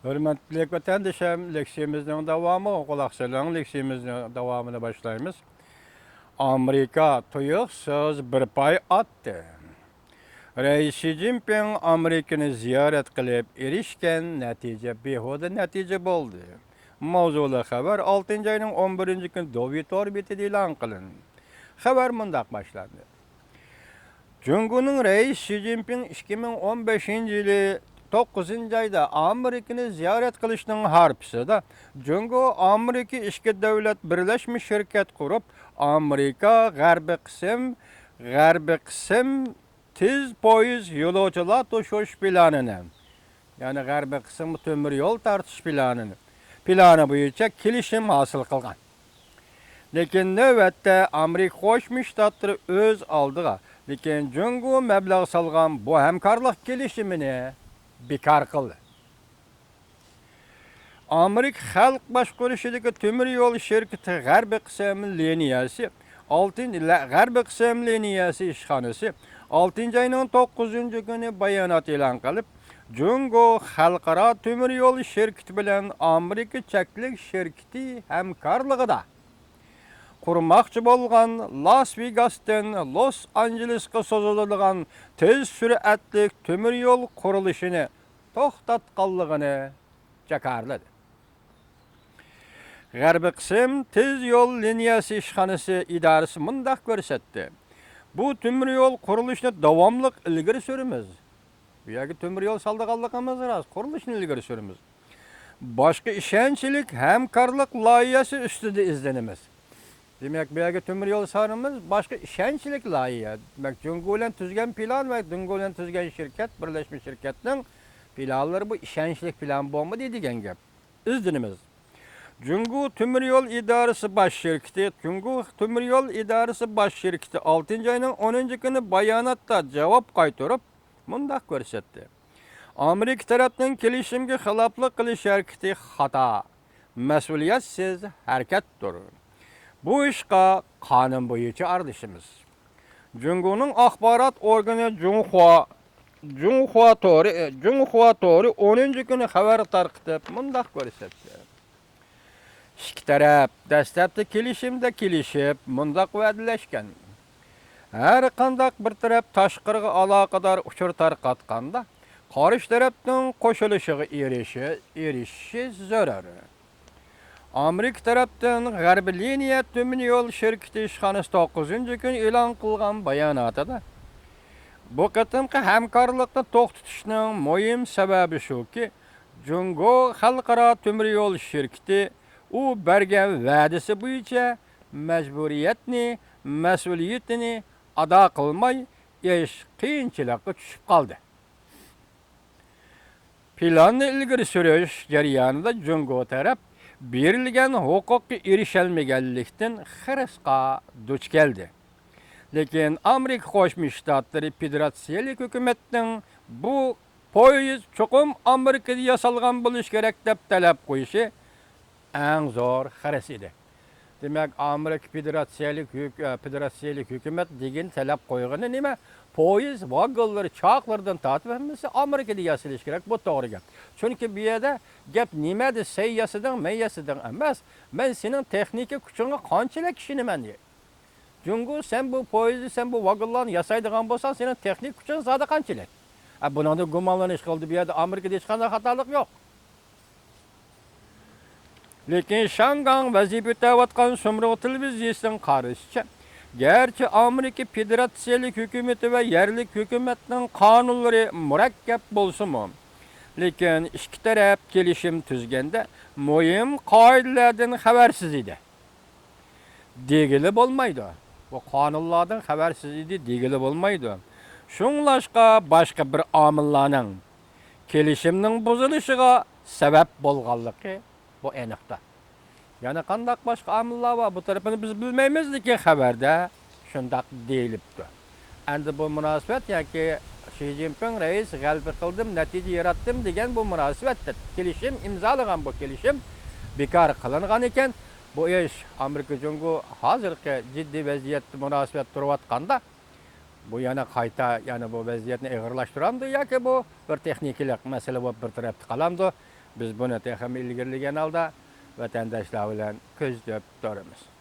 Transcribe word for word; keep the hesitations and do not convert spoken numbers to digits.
ھۆرمەتلىك ۋەتەندىشىم، لېكسىيىمىزنىڭ داۋامىغا قۇلاق سېلىڭ. لېكسىيىمىزنىڭ داۋامىنى باشلايمىز. ئامېرىكا تۇيۇقسىز بىر پاي ئاتتى. رەئىس شى جىنپىڭ ئامېرىكىنى زىيارەت قىلىپ ئېرىشكەن نەتىجە بىھۇدە نەتىجە بولدى. ماۋزۇلۇق خەۋەر ئالتىنچى ئاينىڭ ئون بىرىنچى كۈنى دوۋى تور بېتىدە ئېلان قىلىندى. خەۋەر مۇنداق باشلاندى. جۇڭگونىڭ رەئىس شى جىنپىڭ ئىككى مىڭ ئون بەشىنچى يىلى توققۇزىنچى ئايدا ئامېرىكىنى زىيارەت قىلىشىنىڭ ھارپىسىدا، جۇڭگو ئامېرىكا ئىككى دۆلەت بىرلەشمە شىركەت قۇرۇپ، ئامېرىكا غەربىي قىسىم، غەربىي قىسىم تېز پويىز يولۇچىلار توشۇش پىلانىنى، يەنى غەربىي قىسىمغا تۆمۈر يول تارتىش پىلانىنى، پىلانى بويىچە كېلىشىم ھاسىل قىلغان. لېكىن نۆۋەتتە ئامېرىكا قوشما شتاتلىرى ئۆز ئالدىغا، لېكىن جۇڭگو مەبلەغ سالغان بۇ ھەمكارلىق كېلىشىمىنى بىكار قىلدى. ئامېرىكا خەلق باشقۇرۇشىدىكى تۆمۈر يول شىركىتى غەربىي قىسىم لىنىيەسى ئالتىن-، لە-، غەربىي قىسىم لىنىيەسى ئىشخانىسى ئالتىنچى ئاينىڭ توققۇزىنچى كۈنى بايانات ئېلان قىلىپ، جۇڭگو خەلقئارا تۆمۈر يول شىركىتى بىلەن ئامېرىكا چەكلىك شىركىتى ھەمكارلىقىدا قۇرماقچى بولغان لاس ۋېگاستىن لوس ئانژېلېسقا سوزۇلىدىغان تېز سۈرئەتلىك تۆمۈر يول قۇرۇلۇشىنى توختاتقانلىقىنى جاكارلىدى. غەربىي قىسىم تېز يول لىنىيەسى ئىشخانىسى ئىدارىسى مۇنداق كۆرسەتتى: بۇ تۆمۈر يول قۇرۇلۇشىنى داۋاملىق ئىلگىرى سۈرىمىز. بۇ يەرگە تۆمۈر يول سالىدىغانلىقىمىز راست، قۇرۇلۇشنى ئىلگىرى سۈرىمىز. باشقا ئىشەنچلىك ھەمكارلىق لايىھەسى ئۈستىدە ئىزدىنىمىز. دېمەك، بۇ يەرگە تۆمۈر يول سالىمىز، باشقا ئىشەنچلىك لايىھە. دېمەك، جۇڭگو بىلەن تۈزگەن پىلان ۋە جۇڭگو بىلەن تۈزگەن شىركەت، بىرلەشمە شىركەتنىڭ پىلانلىرى بۇ ئىشەنچلىك پىلان بولمىدى دېگەن گەپ. ئىزدىنىمىز. جۇڭگو تۆمۈر يول ئىدارىسى باش شىركىتى، جۇڭگو تۆمۈر يول ئىدارىسى باش شىركىتى ئالتىنچى ئاينىڭ ئونىنچى كۈنى باياناتتا جاۋاب قايتۇرۇپ، مۇنداق كۆرسەتتى: ئامېرىكا تەرەپنىڭ كېلىشىمگە خىلاپلىق قىلىش ھەرىكىتى خاتا، مەسئۇلىيەتسىز ھەرىكەتتۇر. بۇ ئىشقا قانۇن بويىچە ئارىلىشىمىز. جۇڭگونىڭ ئاخبارات ئورگىنى جۇڭخۇا، جۇڭخۇا تورى، جۇڭخۇا تورى ئونىنچى كۈنى خەۋەر تارقىتىپ، مۇنداق كۆرسەتتى: ئىككى تەرەپ دەسلەپتە كېلىشىمدە كېلىشىپ، مۇنداق ۋەدىلەشكەن: ھەر قانداق بىر تەرەپ تاشقىرىغا ئالاقىدار ئۇچۇر تارقاتقاندا، قارشى تەرەپنىڭ قوشۇلۇشىغا ئېرىشى-، ئېرىشىشى زۆرۈر. ئامېرىكا تەرەپتىن غەربىي لىنىيە تۆمۈر يول شىركىتى ئىشخانىسى توققۇزىنچى كۈنى ئېلان قىلغان باياناتىدا، بۇ قېتىمقى ھەمكارلىقنى توختىتىشنىڭ مۇھىم سەۋەبى شۇكى، جۇڭگو خەلقئارا تۆمۈر يول شىركىتى ئۇ بەرگەن ۋەدىسى بويىچە مەجبۇرىيەتنى، مەسئۇلىيىتىنى ئادا قىلماي، ئىش قىيىنچىلىققا چۈشۈپ قالدى. پىلاننى ئىلگىرى سۈرۈش جەريانىدا جۇڭگو تەرەپ بېرىلگەن ھوقۇققا ئېرىشەلمىگەنلىكتىن خىرىسقا دۇچ كەلدى. لېكىن ئامېرىكا قوشما شتاتلىرى فېدېراتسىيەلىك ھۆكۈمەتنىڭ بۇ پويىز چوقۇم ئامېرىكىدا ياسالغان بولۇشى كېرەك دەپ تەلەپ قويۇشى ئەڭ زور خىرىس ئىدى. دېمەك، ئامېرىكا فېدېراتسىيەلىك ھۆك-، ئە، فېدېراتسىيەلىك ھۆكۈمەت دېگىن تەلەپ قويغىنى نېمە؟ پويىز ۋاگونلىرى، چاقلىرىدىن تارتىپ ھەممىسى ئامېرىكىدا ياسىلىشى كېرەك. بۇ توغرا گەپ. چۈنكى بۇ يەردە گەپ نېمە دېسە، سەن ياسىدىڭ، مەن ياسىدىڭ ئەمەس. مەن سېنىڭ تېخنىكا كۈچۈڭگە قانچىلىك ئىشىنىمەن؟ جۇڭگو، سەن بۇ پويىزنى، سەن بۇ ۋاگونلارنى ياسايدىغان بولساڭ، سېنىڭ تېخنىكا كۈچۈڭ زادى قانچىلىك؟ ئە، بۇنىڭدىن گۇمانلىنىش قىلدى. بۇ يەردە ئامېرىكىدا ھېچقانداق خاتالىق يوق. لېكىن شياڭگاڭ ۋەزىپە ئۆتەۋاتقان سۇمرۇغ تېلېۋىزىيىسىنىڭ قارىشىچە، گەرچە ئامېرىكا فېدېراتسىيەلىك ھۆكۈمىتى ۋە يەرلىك ھۆكۈمەتنىڭ قانۇنلىرى مۇرەككەپ بولسىمۇ، لېكىن ئىككى تەرەپ كېلىشىم تۈزگەندە مۇھىم قائىدىلەردىن خەۋەرسىز ئىدى. دېگىلى بولمايدۇ. بۇ قانۇنلاردىن خەۋەرسىز ئىدى دېگىلى بولمايدۇ. شۇڭلاشقا باشقا بىر ئامىللارنىڭ كېلىشىمنىڭ بۇزۇلۇشىغا سەۋەب بولغانلىقى بۇ ئېنىقتا. يەنە قانداق باشقا ئامىللار بار؟ بۇ تەرىپىنى بىز بىلمەيمىز، لېكىن خەۋەردە شۇنداق دېيىلىپتۇ. ئەمدى بۇ مۇناسىۋەت ياكى شى جىنپىڭ رەئىس غەلىبە قىلدىم، نەتىجە ياراتتىم دېگەن بۇ مۇناسىۋەتتە كېلىشىم ئىمزالىغان، بۇ كېلىشىم بىكار قىلىنغان ئىكەن. بۇ ئىش ئامېرىكا جۇڭگو ھازىرقى جىددىي ۋەزىيەتتە مۇناسىۋەت تۇرۇۋاتقاندا، بۇ يەنە قايتا، يەنە بۇ ۋەزىيەتنى ئېغىرلاشتۇرامدۇ ياكى بۇ بىر تېخنىكىلىق مەسىلە بولۇپ بىر تەرەپتە قالامدۇ؟ بىز بۇنى تېخىمۇ ئىلگىرىلىگەن ھالدا ۋەتەنداشلار بىلەن كۆزىتىپ تۇرىمىز.